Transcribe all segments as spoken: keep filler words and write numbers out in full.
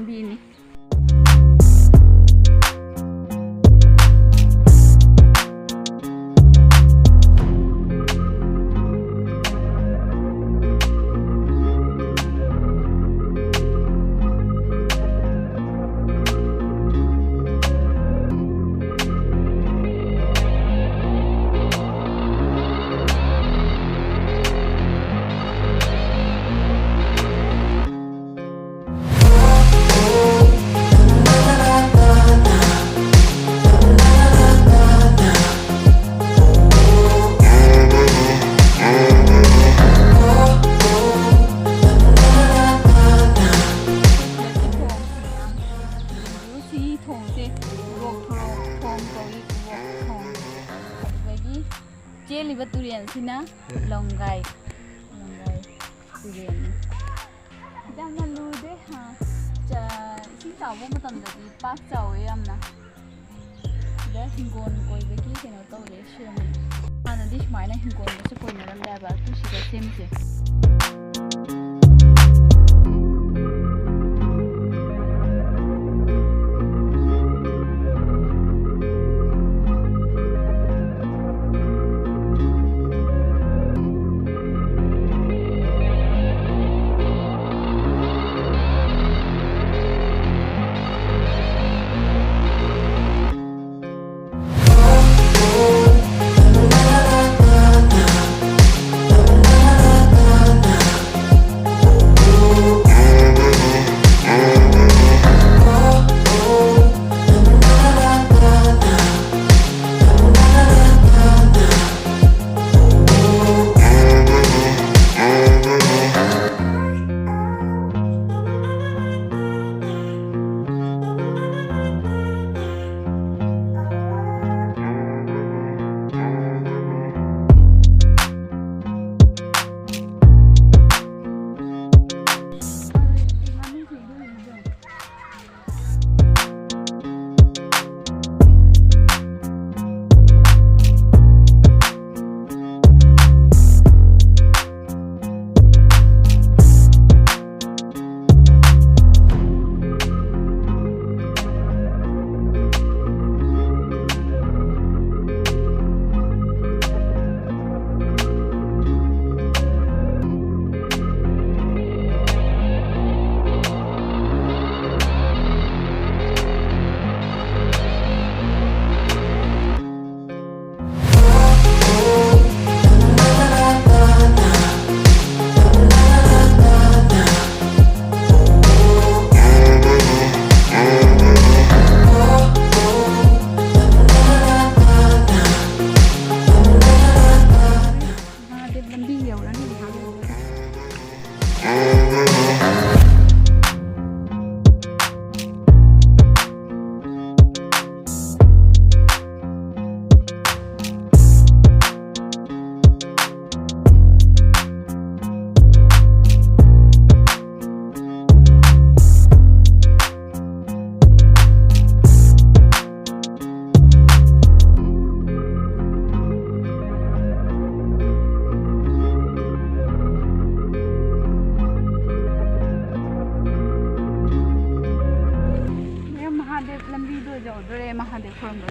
ꯃꯤꯅꯤ꯫ ꯁꯤ ꯊꯣꯡꯁꯦ ꯎꯔꯣꯛ ꯊꯣꯡ, ꯊꯣꯡ ꯀꯧꯏ, ꯎꯔꯣꯛ ꯊꯣꯡ꯫ ꯑꯗꯨꯗꯒꯤ ꯆꯦꯜꯂꯤꯕ ꯇꯨꯔꯦꯜꯁꯤꯅ ꯂꯣꯡꯒꯥꯏ, ꯂꯣꯡꯒꯥꯏ ꯇꯨꯔꯦꯜꯅꯤ꯫ ꯌꯥꯝꯅ ꯂꯨꯗꯦ꯫ ꯍꯥ, ꯆ-, ꯏꯁꯤꯡ ꯆꯥꯎꯕ ꯃꯇꯝꯗꯗꯤ ꯄꯥꯛ ꯆꯥꯎꯋꯦ ꯌꯥꯝꯅ꯫ ꯁꯤꯗ ꯍꯤꯡꯒꯣꯜ ꯀꯣꯏꯕꯒꯤ ꯀꯩꯅꯣ ꯇꯧꯔꯦ, ꯁꯦꯝꯃꯦ꯫ ꯍꯥꯟꯅꯗꯤ ꯁꯨꯃꯥꯏꯅ ꯍꯤꯡꯒꯣꯜꯒꯁꯨ ꯀꯣꯏꯅꯔꯝꯗꯦꯕ, ꯑꯗꯨ ꯁꯤꯗ ꯁꯦꯝꯃꯤꯁꯦ꯫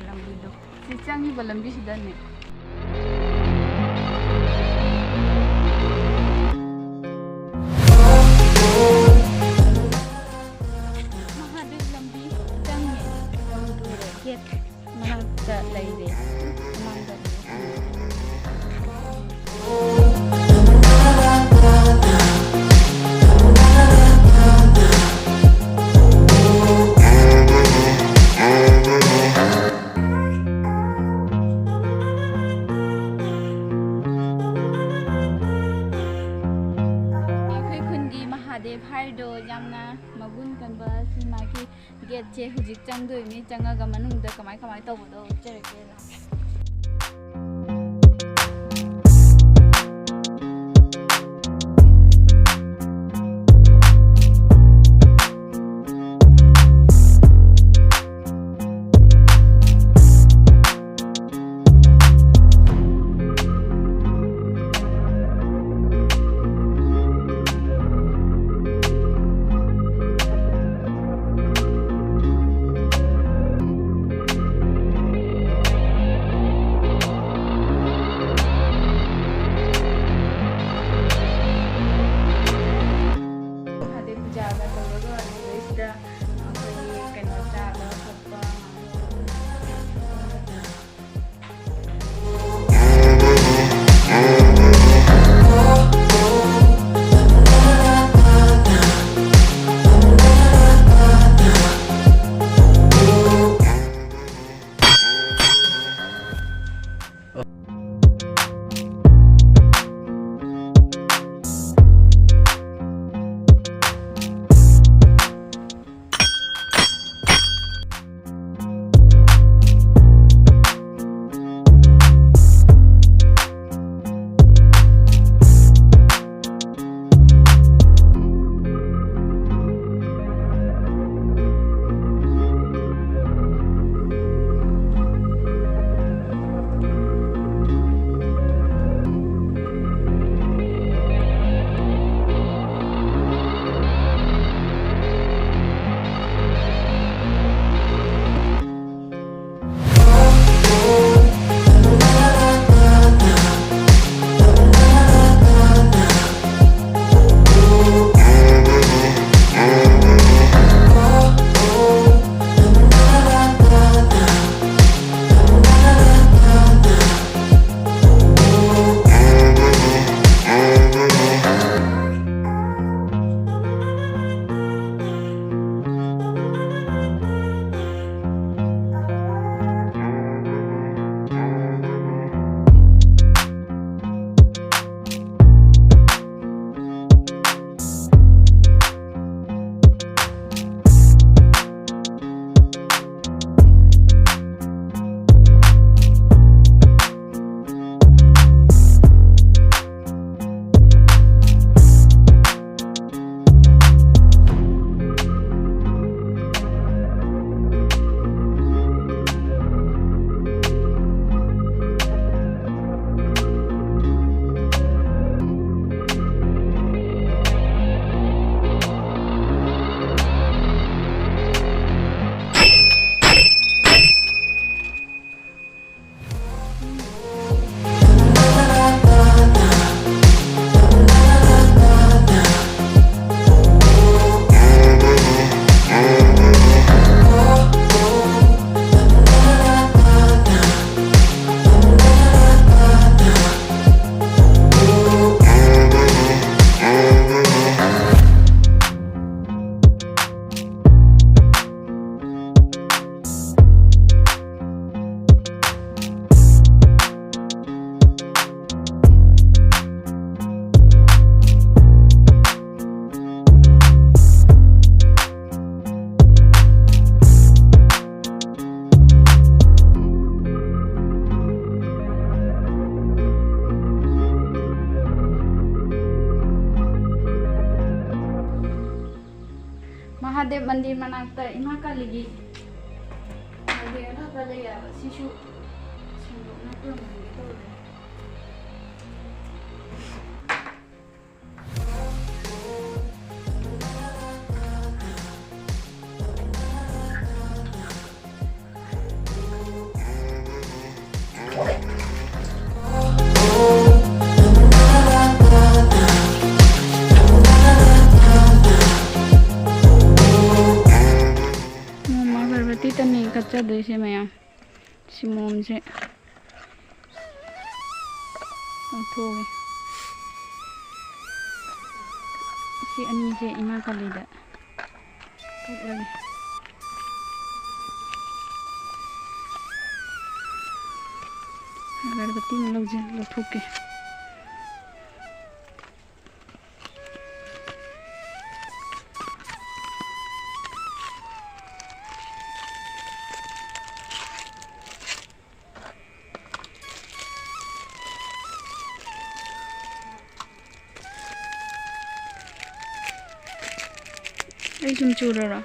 ꯂꯝꯕꯤꯗꯣ꯫ ꯁꯤ ꯆꯪꯉꯤꯕ ꯂꯝꯕꯤꯁꯤꯗꯅꯦ꯫ ꯃꯍꯥꯗꯦꯕ ꯂꯝꯕꯤ ꯆꯪꯉꯦ꯫ ꯒꯦꯠ ꯃꯅꯥꯛꯇ ꯂꯩꯔꯦ꯫ ꯃꯃꯥꯡꯗ꯫ ꯑꯩꯈꯣꯏ ꯈꯨꯟꯒꯤ ꯃꯍꯥꯗꯦꯕ ꯍꯥꯏꯔꯤꯗꯣ ꯌꯥꯝꯅ ꯃꯒꯨꯟ ꯀꯟꯕ, ꯁꯤ ꯃꯥꯒꯤ ꯒꯦꯠꯁꯦ ꯍꯧꯖꯤꯛ ꯆꯪꯗꯣꯏꯅꯤ꯫ ꯆꯪꯉꯒ ꯃꯅꯨꯡꯗ ꯀꯃꯥꯏ ꯀꯃꯥꯏ ꯇꯧꯕꯗꯣ ꯎꯠꯆꯔꯛꯀꯦ꯫ ꯃꯟꯗꯤꯔ ꯃꯅꯥꯛꯇ ꯏꯃꯥ ꯀꯥꯂꯤꯒꯤ ꯃꯟꯗꯤꯔ ꯑꯐꯕ ꯂꯩ ꯍꯥꯏꯕ, ꯁꯤꯁꯨ ꯁꯦꯡꯗꯣꯛꯅ ꯈꯨꯔꯨꯝꯍꯟꯒꯦ ꯇꯧꯕꯅꯦ꯫ ꯃꯣꯝ ꯑꯒꯔꯕꯇꯤꯇꯅꯦ ꯀꯠꯆꯗꯣꯏꯁꯦ ꯃꯌꯥꯝ꯫ ꯁꯤ ꯃꯣꯝꯁꯦ ꯂꯧꯊꯣꯛꯑꯒꯦ꯫ ꯁꯤ ꯑꯅꯤꯁꯦ ꯏꯃꯥ ꯀꯥꯂꯤꯗ ꯀꯠꯂꯒꯦ꯫ ꯑꯒꯔꯕꯇꯤ ꯑꯃ ꯂꯧꯖ-, ꯂꯧꯊꯣꯛꯀꯦ꯫ ꯑꯩ ꯁꯨꯝ ꯆꯨꯔꯔꯣ?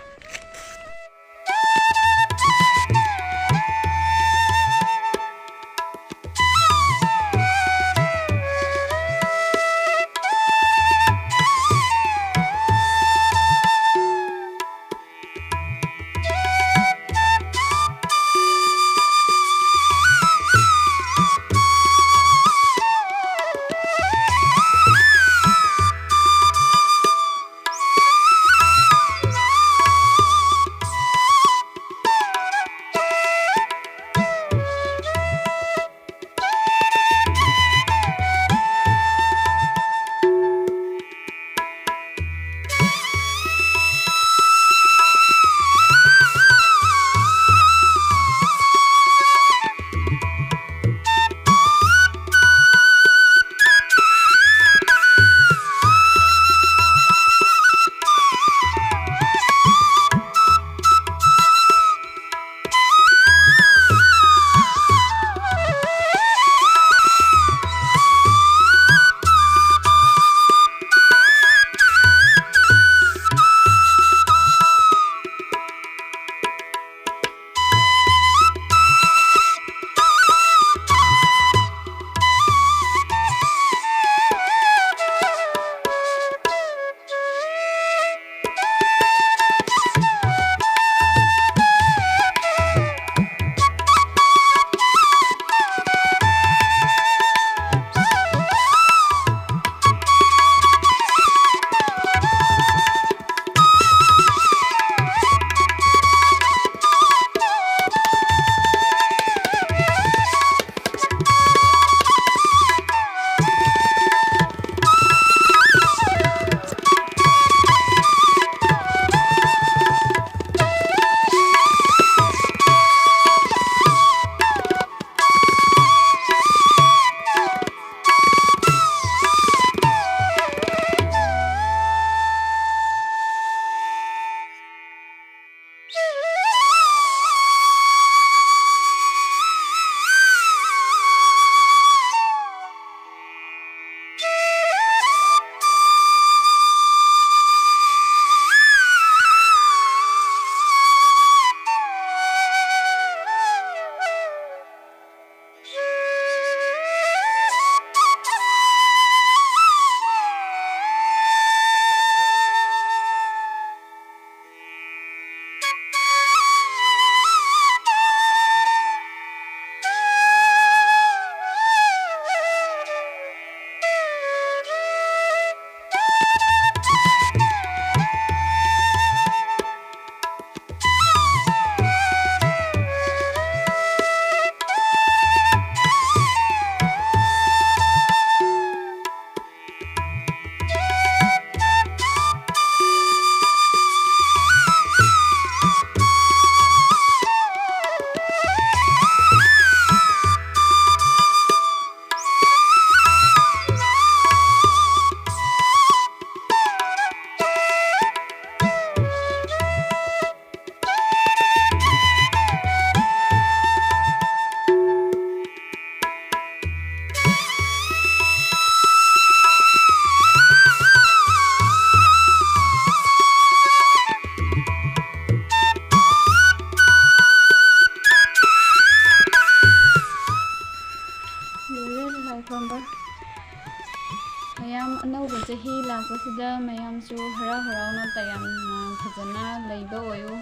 ꯃꯌꯥꯝ ꯑꯅꯧꯕ ꯆꯍꯤ ꯂꯥꯛꯄꯁꯤꯗ ꯃꯌꯥꯝꯁꯨ ꯍꯔꯥꯎ ꯍꯔꯥꯎꯅ ꯇꯌꯥꯝꯅ ꯐꯖꯅ ꯂꯩꯕ ꯑꯣꯏꯌꯨ꯫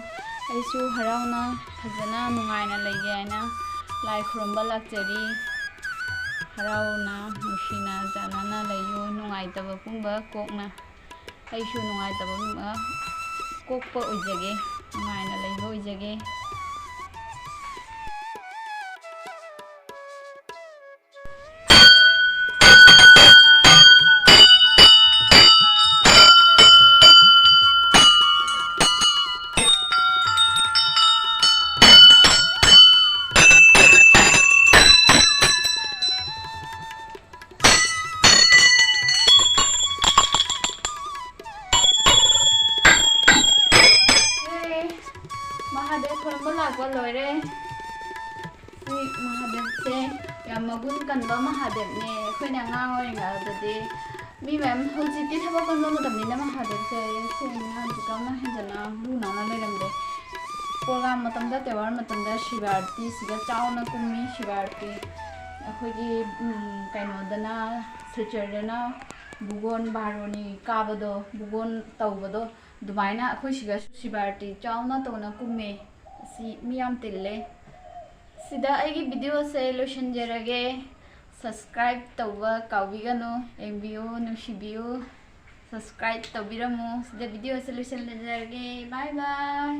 ꯑꯩꯁꯨ ꯍꯔꯥꯎꯅ ꯐꯖꯅ ꯅꯨꯡꯉꯥꯏꯅ ꯂꯩꯒꯦ ꯍꯥꯏꯅ ꯂꯥꯏ ꯈꯨꯔꯨꯝꯕ ꯂꯥꯛꯆꯔꯤ꯫ ꯍꯔꯥꯎꯅ ꯅꯨꯡꯁꯤꯅ ꯆꯥꯟꯅꯅ ꯂꯩꯌꯨ꯫ ꯅꯨꯡꯉꯥꯏꯇꯕ ꯄꯨꯝꯕ ꯀꯣꯛꯅ ꯑꯩꯁꯨ ꯅꯨꯡꯉꯥꯏꯇꯕ ꯀꯣꯛꯄ ꯑꯣꯏꯖꯒꯦ, ꯅꯨꯡꯉꯥꯏꯅ ꯂꯩꯕ ꯑꯣꯏꯖꯒꯦ꯫ ꯃꯍꯥꯗꯦꯕ ꯈꯨꯔꯨꯝꯕ ꯂꯥꯛꯄ ꯂꯣꯏꯔꯦ꯫ ꯁꯤ ꯃꯍꯥꯗꯦꯕꯁꯦ ꯌꯥꯝ ꯃꯒꯨꯟ ꯀꯟꯕ ꯃꯍꯥꯗꯦꯕꯅꯦ꯫ ꯑꯩꯈꯣꯏꯅ ꯑꯉꯥꯡ ꯑꯣꯏꯔꯤꯉꯩꯗꯗꯤ ꯃꯤ ꯃꯌꯥꯝ, ꯍꯧꯖꯤꯛꯇꯤ ꯊꯕꯛ ꯀꯟꯕ ꯃꯇꯝꯅꯤꯅ ꯃꯍꯥꯗꯦꯕꯁꯦ ꯁꯦꯡꯅ ꯍꯧꯖꯤꯛꯀꯥꯟꯅ ꯍꯦꯟꯖꯟꯅ ꯂꯨ ꯅꯥꯟꯅ ꯂꯩꯔꯝꯗꯦ꯫ ꯄ꯭ꯔꯣꯒ꯭ꯔꯥꯝ ꯃꯇꯝꯗ, ꯇꯦꯋꯥꯔ ꯃꯇꯝꯗ ꯁꯤꯕ ꯑꯥꯔꯇꯤꯁꯤꯒ ꯆꯥꯎꯅ ꯀꯨꯝꯃꯤ꯫ ꯁꯤꯕ ꯑꯥꯔꯇꯤ ꯑꯩꯈꯣꯏꯒꯤ, ꯎꯝ, ꯀꯩꯅꯣꯗꯅ, ꯁꯤꯜꯆꯔꯗꯅ ꯕꯨꯒꯣꯟ ꯕꯥꯔꯣꯅꯤ ꯀꯥꯕꯗꯣ, ꯕꯨꯒꯣꯟ ꯇꯧꯕꯗꯣ, ꯑꯗꯨꯃꯥꯏꯅ ꯑꯩꯈꯣꯏ ꯁꯤꯒꯁꯨ ꯁꯤꯕ ꯑꯥꯔꯇꯤ ꯆꯥꯎꯅ ꯇꯧꯅ ꯀꯨꯝꯃꯦ꯫ ꯑꯁꯤ ꯃꯤ ꯌꯥꯝ ꯇꯤꯜꯂꯦ꯫ ꯁꯤꯗ ꯑꯩꯒꯤ ꯚꯤꯗꯤꯑꯣꯁꯦ ꯂꯣꯏꯁꯤꯟꯖꯔꯒꯦ꯫ ꯁꯕꯁꯀ꯭ꯔꯥꯏꯕ ꯇꯧꯕ ꯀꯥꯎꯕꯤꯒꯅꯨ꯫ ꯌꯦꯡꯕꯤꯌꯨ, ꯅꯨꯡꯁꯤꯕꯤꯌꯨ, ꯁꯕꯁꯀ꯭ꯔꯥꯏꯕ ꯇꯧꯕꯤꯔꯝꯃꯨ꯫ ꯁꯤꯗ ꯚꯤꯗꯤꯑꯣꯁꯦ ꯂꯣꯏꯁꯤꯟꯖꯔꯒꯦ꯫ ꯕꯥꯏ ꯕꯥꯏ꯫